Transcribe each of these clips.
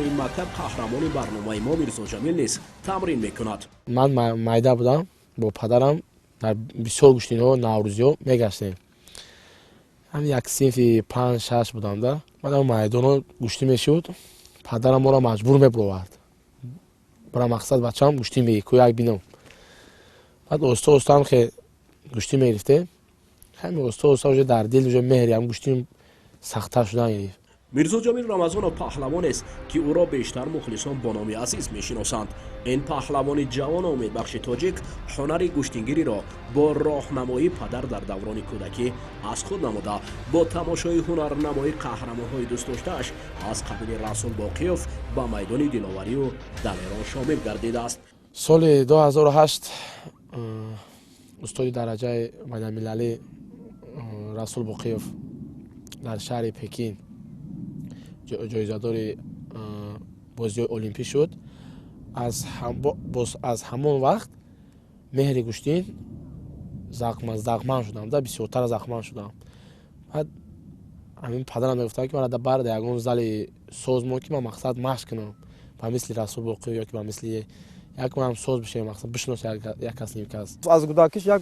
Ин мактаб қаҳрамони барномаи мо Мирзоҷамил низ тамрин мекунад. Ман майда будам, бо падарам дар бисёр гӯштинҳо, наврӯзиҳо мегаштем. Ҳам як синфи панҷ, шаш будам да, баъдам майдонҳо гӯштӣ мешуд, падарам моро маҷбур мебуровард: бара, мақсад, бачаам гӯштӣ мегӣ ку, як бинам. Баъд оҳиста оҳиста ҳам хе гӯштӣ мегирифтем, ҳами оҳиста оҳиста уже дар дил уже меҳри ҳам гӯштӣ сахттар шудан гирифт. Мирзоҷамил Рамазонов паҳлавонест, ки ӯро бештар мухлисон бо номи Азиз мешиносанд. Ин паҳлавони ҷавону умедбахши тоҷик ҳунари гӯштингириро бо роҳнамоии падар дар даврони кӯдакӣ аз худ намуда, бо тамошои ҳунарнамоии қаҳрамонҳои дӯстдоштааш аз қабили Расул Боқиёв ба майдони диловарию далерон шомил гардидааст. Соли 2008 устоди дараҷаи байналмилалӣ Расул Боқиёв дар шаҳри Пекин ҷоизадори бозиҳои олимпӣ шуд. Аз ҳамон вақт меҳри гӯштин завқманд шудам да, бисёртар завқманд шудам. Баъд ҳамин падарам мегуфтанд, ки мара бар дар ягон зали соз мон, ки ман, мақсад, машқ кунам ба мисли Расул Боқиёв ё ки ба мисли як манам соз бишем, мақсад, бишноса як кас, ним кас. Аз кӯдакиш як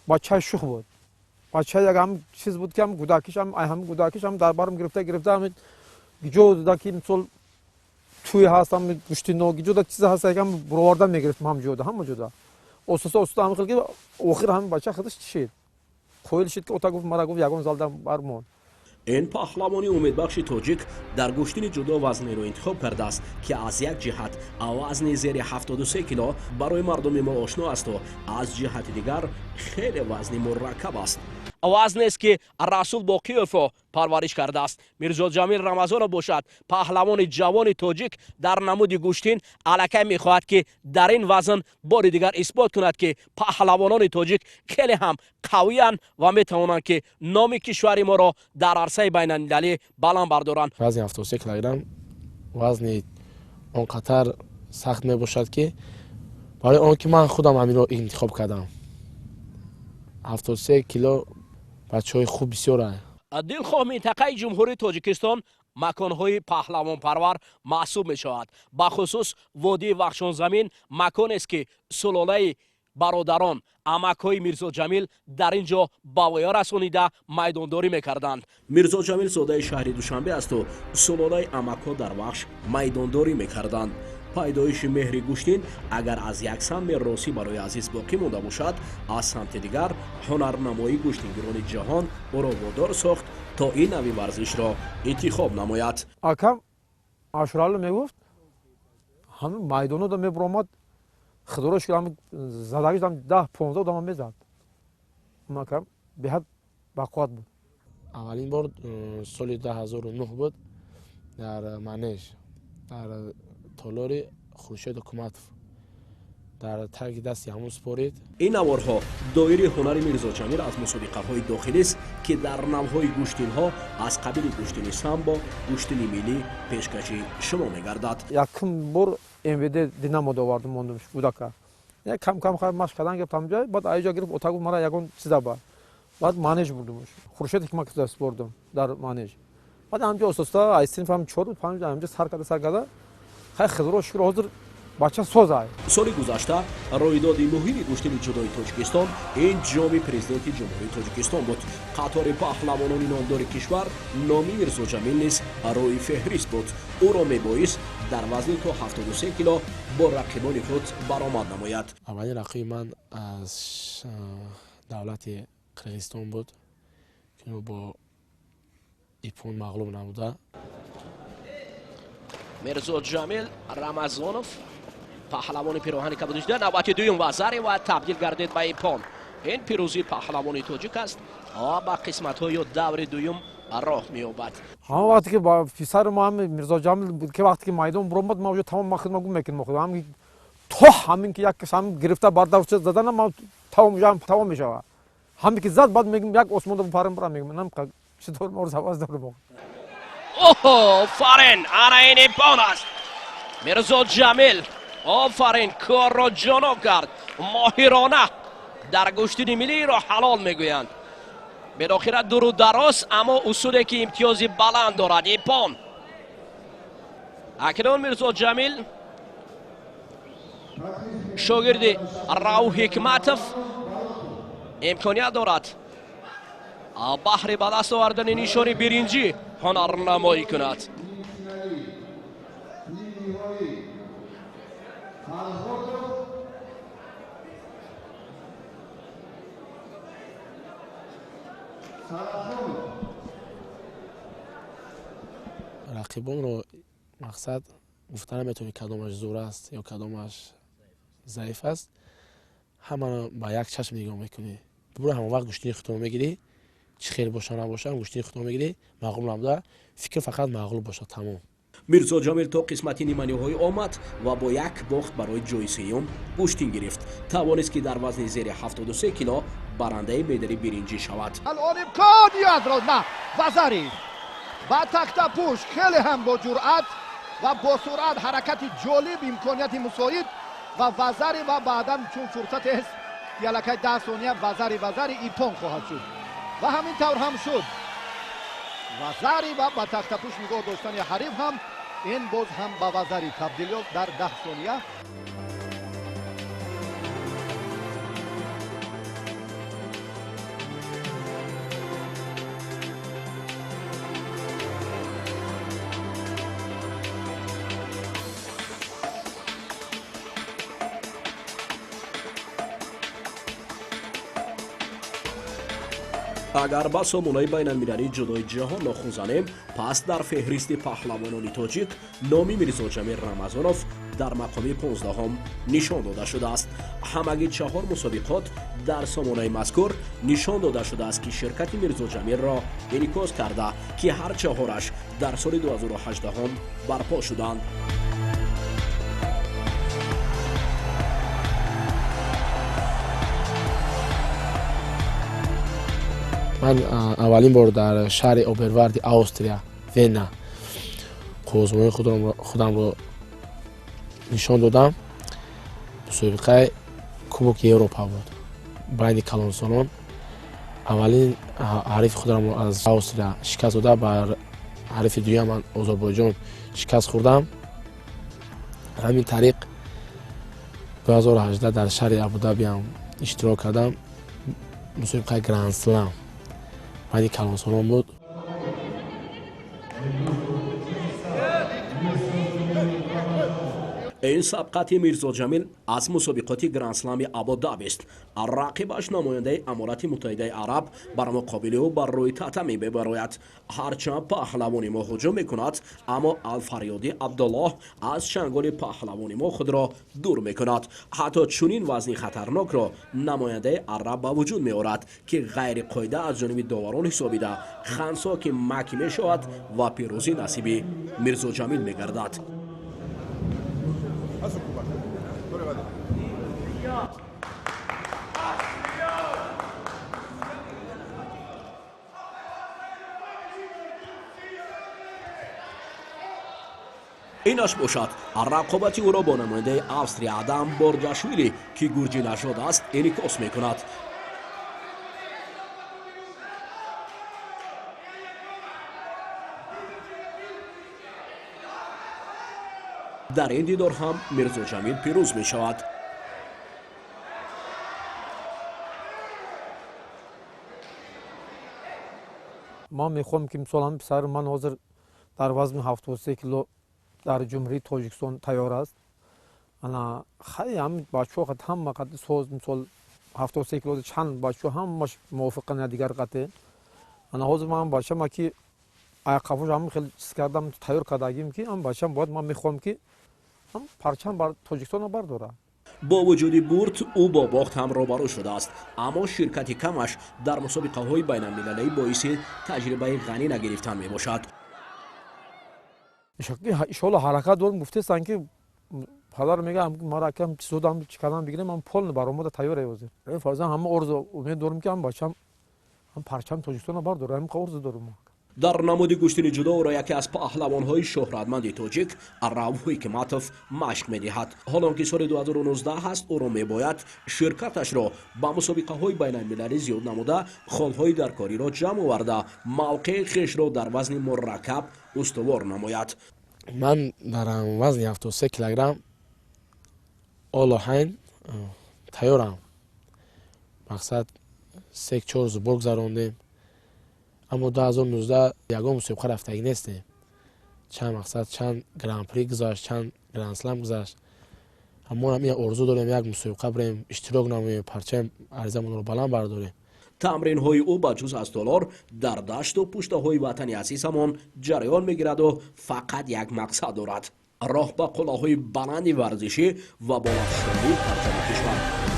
бачаи шух буд, бача як ҳам чиз буд, ки ҳам кӯдакиш ҳам, ҳам кӯдакиш ҳам дар барм гирифта гирифта, ҳам ҷо да ки мисол тӯй ҳаст, ҳам гӯштино ҷо да чиз ҳаст, ҳам буроварда мегирифтем, ҳам ҷода, ҳама ҷода, оҳиста оҳиста ҳам хел ки охир ҳам бача худаш чишид, қоил шид, ки ота гуфт, мара гуфт, ягон залда бармон. Ин паҳлавони умедбахши тоҷик дар гӯштини ҷудо вазнеро интихоб кардааст, ки аз як ҷиҳат вазни зери 73 кило барои мардуми мо ошно асту аз ҷиҳати дигар хеле вазни мураккаб аст, вазнест, ки Расул Боқиёвро парвариш кардааст. Мирзоҷамил Рамазонов бошад, паҳлавони ҷавони тоҷик дар намуди гӯштин, аллакай мехоҳад, ки дар ин вазн бори дигар исбот кунад, ки паҳлавонони тоҷик хеле ҳам қавиянд ва метавонанд, ки номи кишвари моро дар арсаи байналмилалӣ баланд бардоранд. Вазни 73 килограмм вазни он қадар сахт мебошад, ки барои он ки ман худам ҳаминро интихоб кардам. 73 кило бачаҳои хуб бисёранд. Дилхоҳ минтақаи Ҷумҳурии Тоҷикистон маконҳои паҳлавонпарвар маҳсуб мешавад. Бахусус водии Вахшонзамин маконест, ки сулолаи бародарон, амакҳои Мирзоҷамил дар ин ҷо ба воя расонида майдондорӣ мекарданд. Мирзоҷамил зодаи шаҳри Душанбе асту сулолаи амакҳо дар Вахш майдондорӣ мекарданд. Пайдоиши меҳри гӯштин агар аз як самт меросӣ барои Азиз боқӣ монда бошад, аз самти дигар ҳунарнамоии гӯштингирони ҷаҳон ӯро водор сохт, то ин нави варзишро интихоб намояд. Акам Ашуралӣ мегуфт, ҳамин майдонода мебуромад, худоро шукр, ҳамин задагиш 10-15 одама мезад. Акам беҳад бақувват буд. Аввалин бор соли 2009 буд, дар манеж, дар толори Хуршед Ҳукуматов, дар таги дасти ҳамун спорид. Ин наворҳо доири ҳунари Мирзоҷамил аз мусобиқаҳои дохилист, ки дар навъҳои гӯштинҳо аз қабили гӯштини самбо, гӯштини миллӣ пешкаши шумо мегардад. Якум бор МВД Динамо довардум, мондум кӯдака. Як кам кам машқ кардан гирифтам ҷой, баъд аиҷо гирифт, ота гуфт, мара ягон чиза бар. Баъд манеж бурдумш. Хуршед Ҳикматов спордум дар манеж. Баъд ҳамҷо оҳиста аз синф ҳам чор панҷ ҳамҷо сар карда, сар карда, хай, худоро шукр, ҳозир бача созай. Соли гузашта рӯйдоди муҳими гӯштини ҷудои Тоҷикистон ин Ҷоми Президенти Ҷумҳурии Тоҷикистон буд. Қатори паҳлавонони номдори кишвар номи Мирзоҷамил низ рӯи феҳрист буд. Ӯро мебоист дар вазни то 73 кило бо рақибони худ баромад намояд. Аввалин рақиби ман аз давлати Қирғизистон буд, ки бо иппон мағлуб намуда. Мирзоҷамил Рамазонов, паҳлавони пироҳани кабудишда, навбати дуюм вазаре ва табдил гардид ба иппон. Ин пирӯзии паҳлавони тоҷик аст ва ба қисматҳои ё даври дуюм роҳ меёбад. Ҳамон вақте ки писари мо, ҳами Мирзоҷамил буд, ки вақте ки майдон буромад, ма уже тамом, ма хидма гум мекунем худ, ҳам то ҳамин ки як ҳам гирифта бардавча задана, ма тамом, уже тамом мешавад. Ҳаме ки зад, баъд мегум, як осмонда парем бара, мегум, нам читор мор саваз дорем. Офарин, ана ин иппон аст. Мирзоҷамил, офарин, корро ҷоноб кард моҳирона. Дар гӯштини миллиро ҳалол мегӯянд. Билохира дуру дароз, аммо усуле, ки имтиёзи баланд дорад, иппон. Акнун Мирзо Ҷамил, шогирди Рауф Ҳикматов, имконият дорад баҳри ба даст овардани нишони биринҷӣ ҳунарнамоӣ кунад. Рақибонро мақсад гуфта наметавонӣ, кадомаш зур аст ё кадомаш заиф аст. Ҳамаро ба як чашм нигоҳ мекунӣ. Бура ҳама вақт гӯштини худро мегирӣ, чӣ хел боша набоша, гӯштини худро мегирӣ, мағлуб набуда, фикр фақат мағлуб боша, тамом. Мирзо Ҷамил то қисмати ниманиҳоӣ омад ва бо як бохт барои ҷои сеюм гӯштин гирифт. Тавонист, ки дар вазни зери 73 кило барандаи медали биринҷӣ шавад. Алон имкониятро на вазари ба тахтапӯш, хеле ҳам бо ҷуръат ва бо суръат, ҳаракати ҷолиб, имконияти мусоид ва вазари, ва баъдан чун фурсатест ки аллакай 10 сония вазари ипон хоҳад шуд ва ҳамин тавр ҳам шуд. Вазари ва ба тахтапӯш нигоҳ доштани ҳариф ҳам ин боз ҳам ба вазари табдил ёфт дар 10 сония. Агар ба сомонаи байналмилалии ҷудои ҷаҳон нохун занем, пас дар феҳристи паҳлавонони тоҷик номи Мирзоҷамил Рамазонов дар мақоми 15-ум нишон дода шудааст. Ҳамагӣ 4 мусобиқот дар сомонаи мазкур нишон дода шудааст, ки ширкати Мирзоҷамилро инъикос карда, ки ҳар чаҳораш дар соли 2018 барпо шуданд. Ман аввалин бор дар шаҳри Оберварди Австрия, Вена, қувваозмоии худамро нишон додам. Мусобиқаи Кубоки Европа буд байни калонсолон. Аввалин ҳарифи худамро аз Австрия шикаст дода, бар ҳарифи дуюм ман Озарбойҷон шикаст хӯрдам. Ҳамин тариқ 2018 дар шаҳри Абудабиам иштирок кардам. Мусобиқаи Гранд-Слам байни калонсолон буд. Ин сабқати Мирзоҷамил аз мусобиқоти Гранд-Слами Абудабист. Рақибаш намояндаи Аморати Муттаҳидаи Араб бар муқобили ӯ бар рӯи татами мебарояд. Ҳарчанд паҳлавони мо ҳуҷум мекунад, аммо Алфарёди Абдуллоҳ аз чанголи паҳлавони мо худро дур мекунад. Ҳатто чунин вазни хатарнокро намояндаи араб ба вуҷуд меорад, ки ғайриқоида аз ҷониби доварон ҳисобида хансо ки макӣ мешавад ва пирӯзӣ насиби Мирзоҷамил мегардад. Инаш бошад рақобати ӯро бо намояндаи Австрия Адам Борҷашвили, ки гурҷи нажод аст, инъикос мекунад. Дар ин дидор ҳам Мирзоҷамил пирӯз мешавад. Ман мехоҳам, ки мисол ҳам писари ман ҳозир дар вазни 73 кило дар Ҷумҳурии Тоҷикистон тайёр аст. Ана хай ҳам бачаҳо қад ҳама қад соз, мисол 73 кило чанд бачаҳо ҳамаш мувофиқанд дигар қате. Ана ҳозир ман бачама ки аяққафош ҳам хеле чиз кардам, тайёр кардагим, ки ҳам бачам бояд, ман мехоҳам, ки ҳам парчам бар Тоҷикистонро бардорад. Бо вуҷуди бурд ӯ бо бохт ҳам рӯбарӯ шудааст, аммо ширкати камаш дар мусобиқаҳои байналмилалӣ боиси таҷрибаи ғанӣ нагирифтан мебошад. Иншоалло ҳаракат дорем, гуфтестанд, ки падар мега мара акам чизодам чӣ кардам бигирем, ман полн баромада тайёр ҳозир. Фарзанд ҳама орзу умед дорем, ки ҳам бачам ҳам парчам Тоҷикистонро бардорад, ҳам орзу дорем. Дар намуди гӯштини ҷудо ӯро яке аз паҳлавонҳои шӯҳратманди тоҷик Рауф Ҳикматов машқ медиҳад. Ҳолон ки соли 2019 аст, ӯро мебояд ширкаташро ба мусобиқаҳои байналмилалӣ зиёд намуда, холҳои даркориро ҷамъ оварда, мавқеи хешро дар вазни мураккаб устувор намояд. Ман дар вазни 73 килограмм олоҳайн тайёрам. Мақсад, се чор сбор гузарондем, аммо 2019 ягон мусобиқа рафтагӣ нестем. Чанд, мақсад, чанд гран-при гузашт, чанд гранд-слам гузашт. Мо ҳам орзу дорем, як мусобиқа бирем, иштирок намоем, парчами арзамонро баланд бардорем. Тамринҳои ӯ ба ҷуз аз толор дар дашту пуштаҳои ватани азизамон ҷараён мегираду фақат як мақсад дорад: роҳ ба қуллаҳои баланди варзишӣ ва болафшонии парчами кишвар.